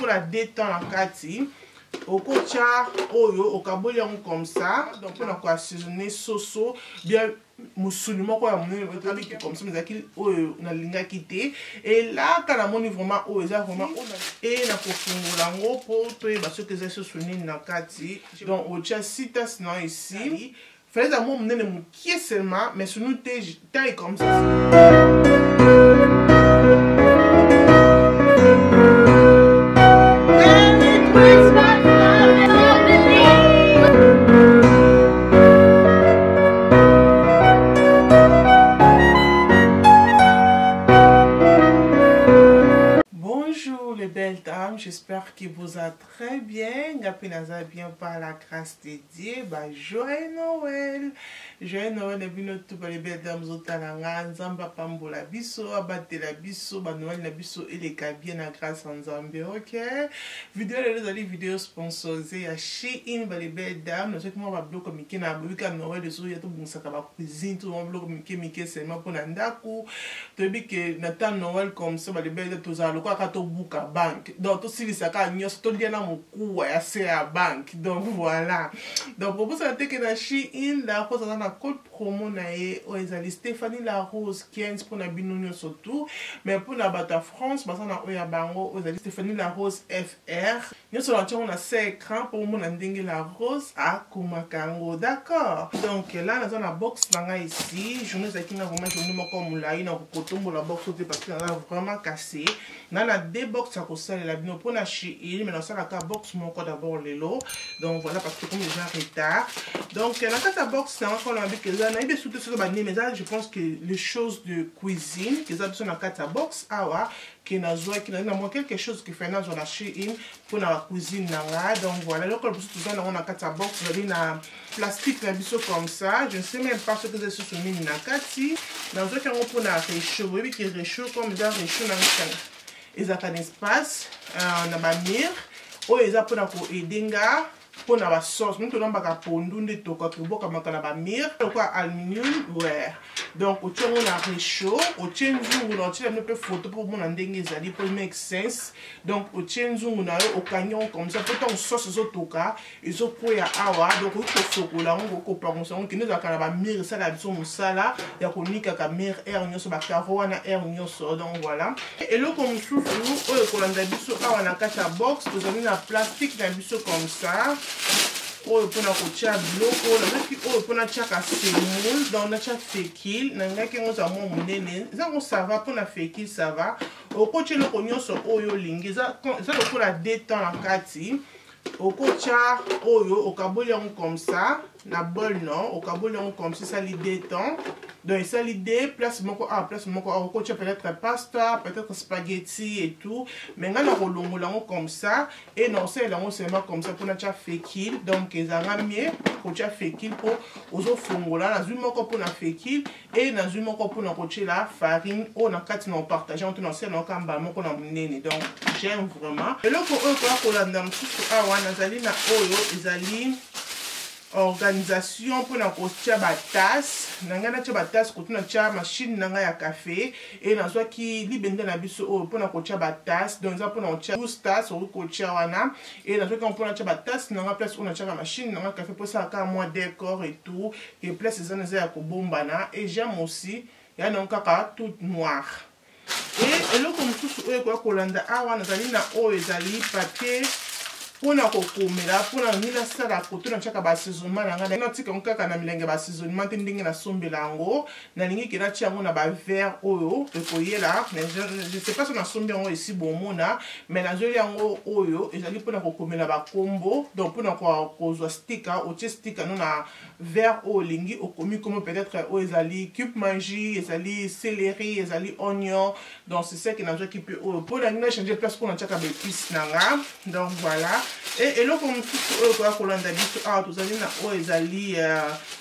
lokola deux temps na kati. Okotia oyo okaboli yango comme ça, donc mpona koassaisonner soso bien mosuni moko ya monene oyebi comme ça, ezalaki oyo nalingaki te. Elaka namoni vraiment oyo eza vraiment oyo e na kofungola yango mpo toyeba soki eza susu nini na kati. Donc otia 6 tasses na ici, fallait eza mwa monene mokie seulement, mais sunu te taille comme ça. Bonjour les belles dames, j'espère que vous allez très bien. Ngapi naza bien par la grâce de Dieu. Bah, joyeux Noël. Joyeux Noël et bino tout les belles dames otalanga Nzambe apambola biso, abatela biso, ba Noël na biso eleka bien na grâce en Nzambe. OK. Vidéo lelo ezali vidéo sponsorisée ya Shein ba les belles dames. Nazoki mwa ba biloko mike na bobika Noël ezoya tobongisaka ba cuisine, to mwa biloko mike mike seulement mpona ndako. Toyebi ke na temps Noël comme ça ba les belles dames tozala lokola kaka tobuka banque. Donc tosilisaka nyonso, tolia na mokuwa ya se ya banque. Donc voilà. Donc propose te ke na Shein la Rose aza na code promo na ye oyo ezali Stéphanie la Rose 15 mpona bino nyonso tout, mais mpona bato ya France baza na oyo ya bango oyo ezali Stéphanie la Rose FR. Nyonso na ntiango na se écran mpo omona ndenge la Rose akomaka yango, d'accord. Donc là naza na box na ngai ici. Journée ezalaki nga vraiment journée moko molai na kotombola box te parce que naza vraiment cassé. Na deux box ya kosalela bino mpona Shein, mais nasalaka box moko d'abord lelo. Donc voilà, parce que comme déjà retard. Donc na kati ya box na nga na biki eza nayebi esu te soki banini, eza je pense que les choses de cuisine eza biso na kati ya box awa ke nazwaki na mwa quelque chose que fait nazwa na Shein mpona ba cuisine na nga. Donc voilà, eloko liboso toza nango na kati ya box ezali na plastique na biso comme ça. Je ne sais même pas soki eza lisusu nini na kati. Nazwaki yango mpona réchaud. Boyebi ke réchaud comme eza réchaud na ngana ezalaka na espace na bamire oyo eza mpona koaider nga mpona basauce. Mingi tolambaka pondu nde tokaka ebokamaka na bamire lokola aluminium, ouais. Donc otie yango na réchaud, otie nzungu na otie yango mpe photo mpo omona ndenge ezali mpo make sense. Donc otie nzungu na yo, okangi yango comme ça mpo ntango sauce ezotoka ezokwea awa. Donc okoki kosokola yango, okoki kopangusa yango. Kende ezalaka na bamire, esalaka biso mosala ya konikaka mire aire nyonso, bakaro wana aire nyonso. Donc voilà, eloko mosusu oyo ekolanda biso awa na kati ya box, tozali na plastique na biso comme ça oyo mpona kotia biloko. Nazwaki oyo mpona tiaka semoule, donc natia fécule na ngaki yango eza mwa monene, eza yango ça va mpona fécule, ça va. Okotia eloko nyonso oyo olingi, eza lokola deux temps na kati. Okotia oyo okaboli yango comme ça na bol, non, okaboli yango comme ça, esali deux temps. Donc esali deux place moko awa, place moko awa. Okotia peut-être pasta, peut-être spaghetti et tout, mais ngai na kolongola yango comme ça et na osalela yango seulement comme ça mpona tia fécule. Donc ezanga mieux kotia fécule mpo ozofongola. Nazwi moko mpona fécule e nazwi moko mpona kotiela farine oyo na kati na opartage yango to na osala yango kamba moko na monene. Donc j'aime vraiment. Eloko oyo koya kolanda mosusu awa, nazali na oyo ezali organisation mpona kotia batasse na ngai. Natia batasse kotu natia machine na ngai ya café e nazwaki libende na biso oyo mpona kotia batasse. Donc eza mpona kotia 12 tasse, okoki kotia wana. E nazwaki yango mpona natia batasse na ngai place oyo natiaka machine na ngai café mpo esalaka mwa décor et tout, ke place eza na eza ya kobombana. Et j'aime aussi ya nango kaka toute noire. E eloko mosusu oyo ekoya kolanda awa, nazali na oyo ezali papier mpona kokomela, mpona nini nasala koto natiaka baassaisonnement na ngai. Natika yango kaka na milangi ya baassaisonnement te ndenge nasombela yango. Nalingi ke natia yango na baverre oyo ekoyela. Je sais pas so nasombi yango esi bomona, mais nazweli yango oyo ezali mpona kokomela bakombo. Donc mpona kozwa sticker, otie sticker no na verre oyo olingi, okomi kombo, peut-être oyo ezali cube Maggi, ezali céleri, ezali oignon. Donc c'est ça ke nazwaki mpe oyo mpo nalingi na changer place mpo natiaka baépice na nga. Donc voilà. E eloko mosusu oyo koya kolanda biso awa, tozali na oyo ezali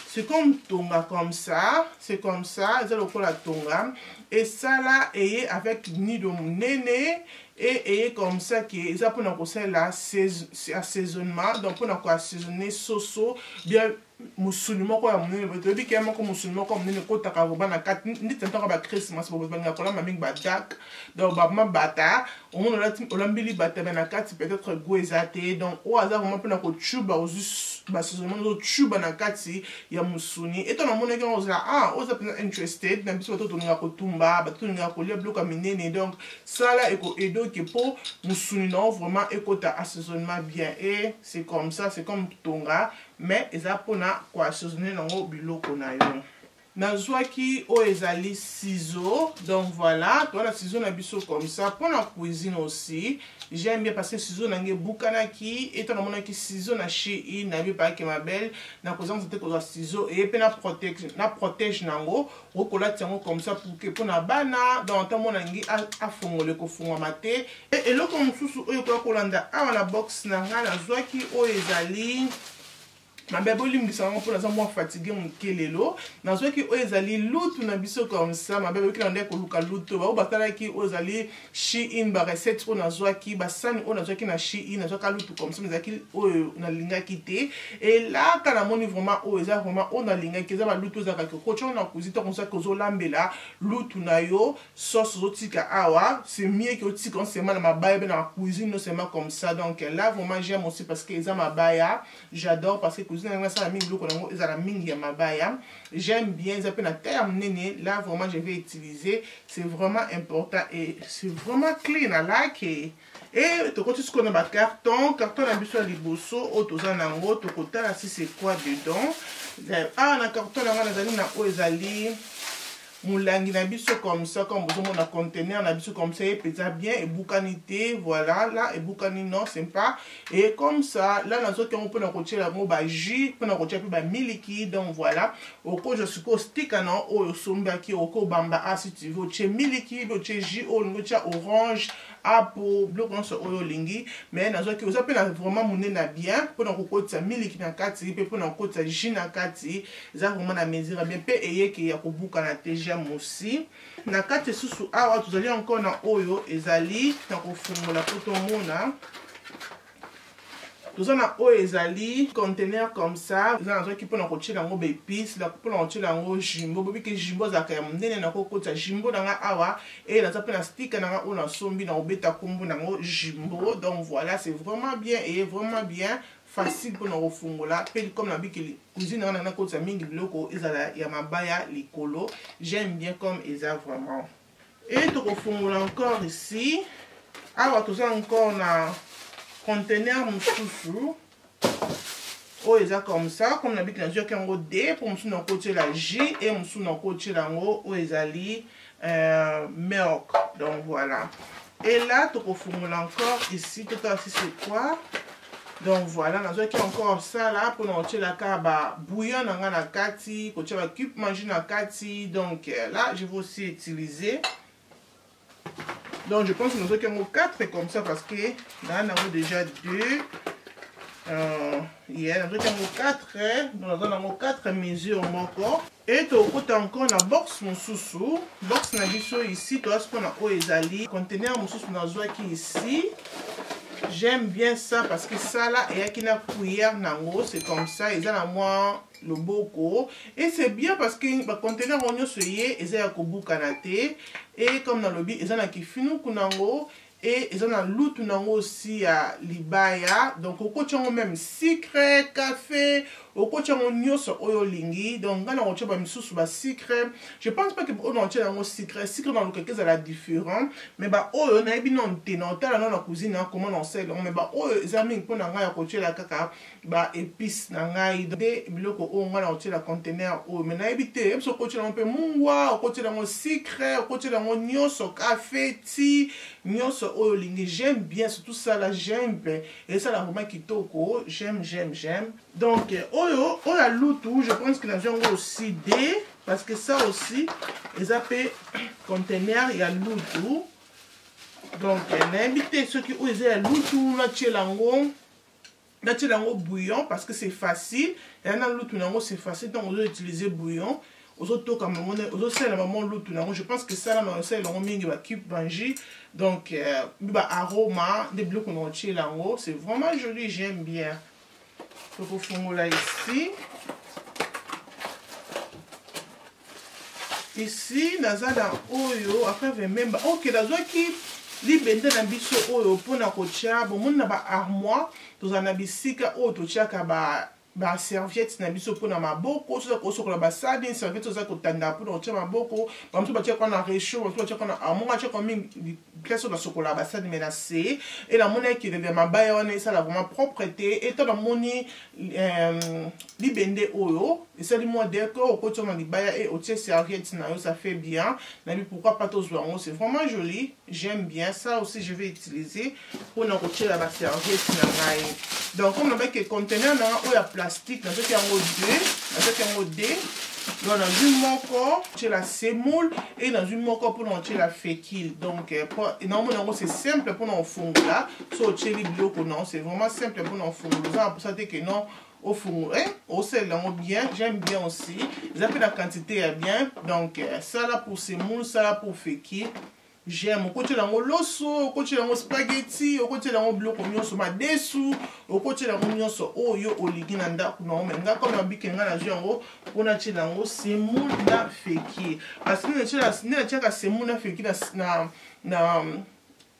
c'est comme tonga comme ça, c'est comme ça, eza lokola tonga esala eye avec nido monene. Et eye comme ça ke eza mpona kosalela assaisonnement, donc mpona koassaisonner soso bien mosuni moko ya monene. Boye toyebi ke moko mosuni moko ya monene ekotaka vraiment na kati, ndeti na ntango ya bachristmas, bo balingaka kolamba mingi baduck. Donc bamabata, omona olambili libata, me na kati peut-être goût eza te. Donc oyo aza vraiment mpona kotuba, ozwi baassaisonnement, ozotuba na kati ya mosuni. Eto namonaki yango, ozala ah, oza mpenza interested na biso bato tolingaka kotumba, bato tolingaka kolia biloko ya minene. Donc sala ekoaider mpo mosuni na yo vraiment ekota assaisonnement bien. Et c'est comme ça, c'est comme tonga, mais eza mpona koassaisonner nango biloko na yo. Nazwaki oyo ezali ciseau. Donc voilà, toza na ciseau na biso comme ça mpona cuisine aussi. J'aime bien parce que ciseau na ngai ebukanaki. Eto namonaki ciseau na Shein, nayebi payaki mabele, nakozangisa te kozwa ciseau. Eye mpe na protège nango, okolati yango comme ça pour que mpona bana, donc ata mona ngi afongole, kofungwama te. Eloko mosusu oyo ekoya kolanda awa na box na ngai, nazwaki oyo ezali mabe, bolimbisa yango mpo naza mwa fatigue moke lelo. Nazwaki oyo ezali lutu na biso comme ça. Mabe boyoki na nde koluka lutu, bao batalaki oyo ezali Shein, barecette oyo nazwaki, basani oyo nazwaki na Shein. Nazwaka lutu comme ça, ezalaki oyo nalingaki te. Elaka namoni vraiment oyo eza vraiment oyo nalingaki. Eza balutu ezalaka kotia na cuisine, ntango ozaki ozolambela lutu na yo sauce, ozotika awa. C'est mieux que otika seulement na mabaya mpe na cuisine, non seulement comme ça. Donc là vraiment j'aime aussi parce que eza mabaya. J'adore parce que cuisine yango asala mingi biloko nango ezala mingi ya mabaya. J'aime bien, eza mpe na taille ya monene. Là vraiment je vais utiliser, c'est vraiment important et c'est vraiment clean, I like it. Et tokoti sikoyo na bacarton. Carton na biso ya liboso oyo toza nango, tokotala si c'est quoi dedans. Awa na carton na ngai nazali na oyo ezali molangi na biso comme ça. Comme bozomona, conteneur na biso comme ça, ye mpenza bien, ebukani te. Voilà, là ebukani, non, c'est pas. Et comme ça là, nazwaki yango mpona kotiela yango bajus, mpona kotia mpe bamiliki. Donc voilà, okozwa sikoyo stika na oyo osombaki, okobamba a si tu veux, otie miliki, otie jus oyo olingi, otia orange, apple, biloko nyonso oyo olingi. Mais nazwaki oza mpe na vraiment monene na bien mpona kokotisa miliki na kati mpe mpona kokotisa jus na kati. Eza vraiment na mesure bien mpe eyeke ya kobukana te. J'aime aussi. Na kati lisusu awa tozali encore na oyo ezali na kofungola mpo tomona. Toza na oyo ezali conteneur comme ça. Eza nazwaki mpona kotiela yango baépice, mpona kotiela yango Jumbo. Bobike Jumbo azalaka ya monene, nakokotisa Jumbo na nga awa. E naza mpe na sticker na nga oyo nasombi, na kobeta nkombo nango Jumbo. Donc voilà, c'est vraiment bien et vraiment bien facile mpona kofungola. Mpe comme nabiki cuisine na nga, nakotisa mingi biloko ezala ya mabaya likolo. J'aime bien comme eza vraiment. Et tokofungola encore ici. Awa toza encore na conteneur mosusu oyo eza comme ça. Comme nabiki, nazwaki yango de mpo mosusu nakotiela jus e mosusu nakotiela yango oyo ezali milk. Donc voilà, et là tokofungola encore ici, totala si c'est quoi. Donc voilà, nazwaki encore ça là mpona kotielaka babouillon na nga na kati, kotia bacube Maggi na kati. Donc là je vais aussi utiliser. Donc je pense que nazwaki yango 4 comme ça parce que naa nango déjà 2. Yeah, nazwaki yango 4, donc naza nango 4 mesure moko. E tokota encore na box mosusu. Box na biso ici, toza sikoyo na oyo ezali conteneur mosusu nazwaki ici. J'aime bien ça parce que ça là eyaki na cuillère nango. C'est comme ça, eza na mwa loboko et c'est bien parce que baconteneur oyo nyonso ye eza ya kobukana te. Et comme nalobi, eza na kifinuku nango e eza na lutu nango aussi ya libaya. Donc okoti yango même sucre, café, okoti yango nyonso oyo olingi. Donc ngai na kotia bamisusu basucre, je pense pas ke oyo na kotia yango sucre. Sucre na lukaki ezala différent, mais baoyo nayebi nano te, na otala nano na cuisine na comment na osala yango. Mais baoyo eza mingi mpo na ngai ya kotiela kaka baépice na ngai nde biloko oyo ngai na kotiela conteneur oyo. Mais nayebi te, yebi so okotiela yango mpe mungwa, okotiela yango sucre, okotiela yango nyonso, café, ti nyonso oyo olingi. J'aime bien surtout ça là, j'aime mpe esala vraiment kitoko. J'aime, j'aime, j'aime. Donc oyo oyo ya lutu, je pense que nazwi yango aussi d parce que ça aussi eza mpe conteneur ya lutu. Donc nayebi te soki oyo eza ya lutu, natiela yango bouillon parce que c'est facile. Eya na lutu nango, c'est facile. Donc ozo utiliser bouillon. Ozotoka mango, ozosalela mama lutu nango. Je pense que sala na osalela yango mingi ba cube banji. Donc ba aroma nde biloko na otiela yango. C'est vraiment joli, j'aime bien. Tokofungola ici. Ici naza na oyo après remember. Ok, nazwaki libende na biso oyo mpona kotia bomoni na ba armoire, tozala na bisika oyo totiaka ba serviette na biso mpona maboko. Soza kosokola basani, serviette oza kotanda mpona kotia maboko. Bamosusu batiaka na réchaud, bamosusu batiaka na armoire, atiaka mingi place oyo basokola basani. Mais na se e namoni ekelele ya mabaya wana esala vraiment propre te. E to namoni libende oyo esali mwa décor, okoti na libaya e otie serviette na yo, ça fait bien. Nabi pourquoi pas tozwa yango, c'est vraiment joli, j'aime bien ça aussi, je vais utiliser mpona kotiela ba serviette na ngai. Donc comme nabaki conteneur na nga oyo ya plastique, nazwaki yango deux, nazwaki yango deux. Donc nazwi moko otiela semoule e nazwi moko mpona otiela fécule. Donc naomona yango, c'est simple mpona ofungola. So otieli biloko, non, c'est vraiment simple mpona ofungola. Oza na mposa te ke non ofungola, osalela yango bien. J'aime bien aussi, eza mpe na quantité ya bien. Donc sala pour semoule, sala pour fécule, j'aime. Okotiela yango loso, okotiela yango spaghetti, okotiela yango biloko nyonso, madesu, okotiela yango nyonso oyo olingi na ndako na yo. Mais nga, comme nabike, nga nazwi yango mpona tiela yango semoule na fécule, parce que nde natiaka semoule na fécule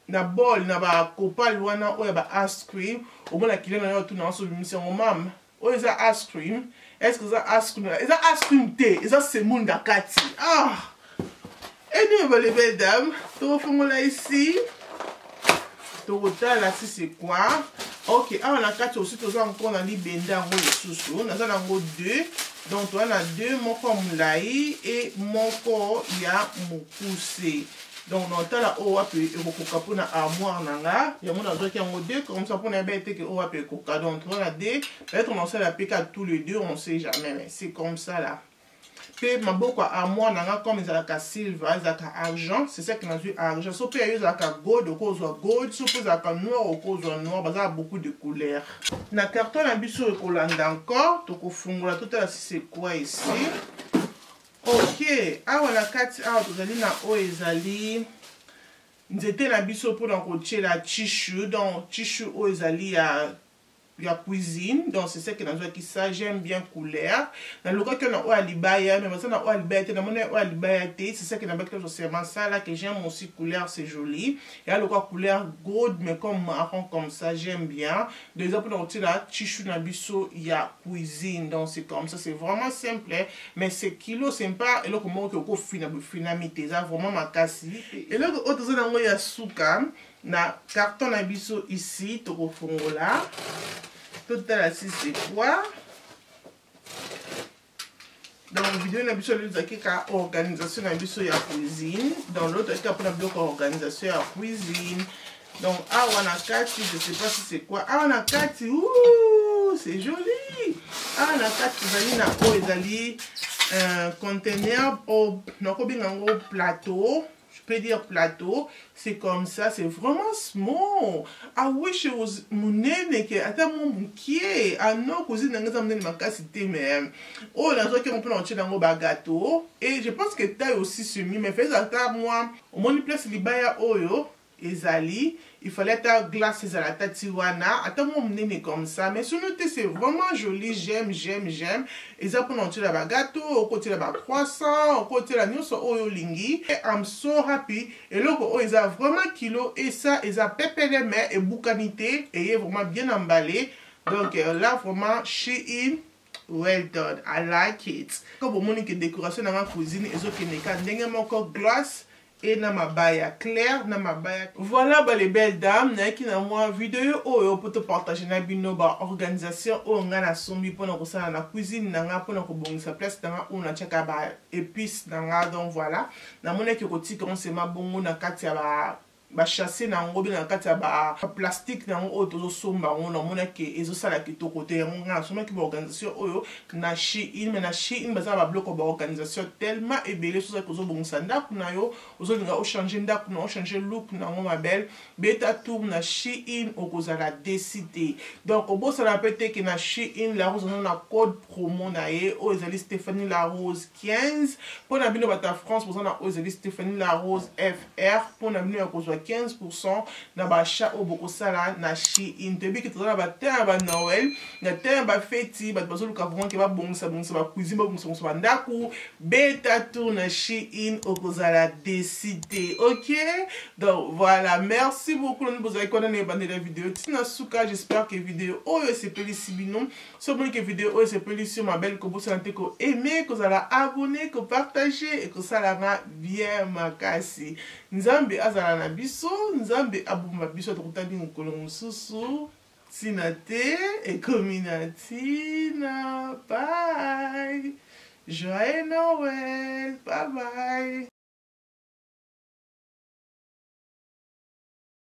na bol na bakopale wana oyo ya ba ice cream. Omona kilo na yo tuna nyonso, obimisi yango: "Mama, oyo eza ice cream? Est ce que eza ice cream?" Eza ice cream te, eza semoule na kati. Ah, anyway, les belles dames, tokofongola ici, tokotala si c'est quoi. Ok, awa na kati aussi toza encore na libende yango lisusu. Naza nango deux, donc toza na deux, moko ya molai e moko ya mokuse. Donc na otala oyo wapi ekokoka mpona armoire na nga. Yango nazwaki yango deux comme ça mpona yeba ete ke oyo wapi ekoka. Donc toza na deux, peut-être on osala mpe ka tous les deux, on sait jamais, mais c'est comme ça là. Mpe maboko ya armoire na nga, comme ezalaka silver, ezalaka argent, c'est ça que nazwi argent. So mpe yayo ezalaka gold, okozwa gold. So mpe ezalaka noir, okozwa noir. Baza na beaucoup de couleurs. Na carton na biso ekolanda encore, tokofungola, totala si c'est quoi ici. Ok, awa na kati awa tozali na oyo ezali nzete na biso mpona kotiela tissue. Donc tissue oyo ezali ya cuisine. Donc c'est ça que nazwaki ça, j'aime bien couleur. Nalukaki na oyo ya libaya, mais baza na oyo ya libaya te. Namoni oyo ya libaya te, c'est ça que nabaki seulement ça là que j'aime aussi. Couleur, c'est joli, ya lokwa couleur gold mais comme marron comme ça, j'aime bien. Donc eza mpona kotiela tissue na biso ya cuisine. Donc c'est comme ça, c'est vraiment simple, mais c'est kilo, c'est pas eloko moko ke okofina bofinami te, eza vraiment makasi. Eloko oyo toza nango ya suka na carton na biso ici, tokofongola, totala si c'est quoi. Donc vidéo na biso lelo ezalaki ka organisation na biso ya cuisine. Donc lelo toyaki mpona biloko ya organisation ya cuisine. Donc awa na kati, je sais pas si c'est quoi awa na kati. Ouh, c'est joli. Awa na kati ezali na oyo ezali conteneur oyo nakobenga yango plateau, je peux dire plateau. C'est comme ça, c'est vraiment small. I wish it was monene ke ata mo mokie. Ah non, cuisine na nga eza monene makasi te, mais oyo nazwaki yango mpona kotiela yango ba gâteau. Et je pense que taille aussi semi, mais fais ata mwa omoni place libaya oyo ezali, il fallait ata glace ezala ata ti wana, ata mwa monene comme ça. Mais sinon te, c'est vraiment joli, j'aime, j'aime, j'aime. Eza mpona kotiela ba gâteau, okotiela ba croissant, okotiela nyonso oyo olingi. I'm so happy. Eloko oyo eza vraiment kilo et ça eza pepele, mais ebukani te, eye vraiment bien emballé. Donc là vraiment, Shein, well done, I like it. Ko bomoni ke décoration na nga cuisine ezokende ka ndenge moko, glace e na mabaya clair na mabaya. Voilà ba les belles dames, nayaki na mwa video oyo mpo topartage na bino ba organisation oyo ngai nasombi mpona kosala na cuisine na nga, mpona kobongisa place na nga oyo natiaka ba épice na nga. Donc voilà, namonaki kotika nsema bongo na kati ya ba Ba chasse na yango bien na kati ya ba plastique na yango oyo tozosomba yango, namonaki ezosala kitoko te. Yango ngai nasombaki ba organisation oyo na Shein. Mais na Shein baza na babiloko ba organisation tellement ebele. Soki ozali kozobongisa ndako na yo, ozolinga ochange ndako na ochange look na yango, ma belle, beta tour na Shein, okozala déçue te. Donc obosana mpe te ke na Shein, La Rose aza na code promo na ye oyo ezali Stéphanie La Rose 15. Mpo na bino bato ya France, boza na oyo ezali Stéphanie La Rose FR mpo na bino ya kozwa 15% na ba achat oyo bokosala na Shein. Toyebi ke toza na batemps ya banoël, na temps ya bafeti, bato bazoluka vraiment ke babongisa bongisa bacuisine, babongisa bongisa bandako. Beta tour na Shein, okozala déçue te. Ok, donc voilà, merci beaucoup nani bozalaki wana na ebandeli ya video ntina suka. J'espère que video oyo esepelisi bino. Soki omoni ke video oyo esepelisi yo, ma belle, kobosana te koaime, kozala abonné, kopartage, ekosalanga bien makasi. Nzambe azala na biso, Nzambe abomba biso. Tokutani mokolo mosusu. Ntina te ekomi na ntina. Bye, joyeux Noël, bye bye.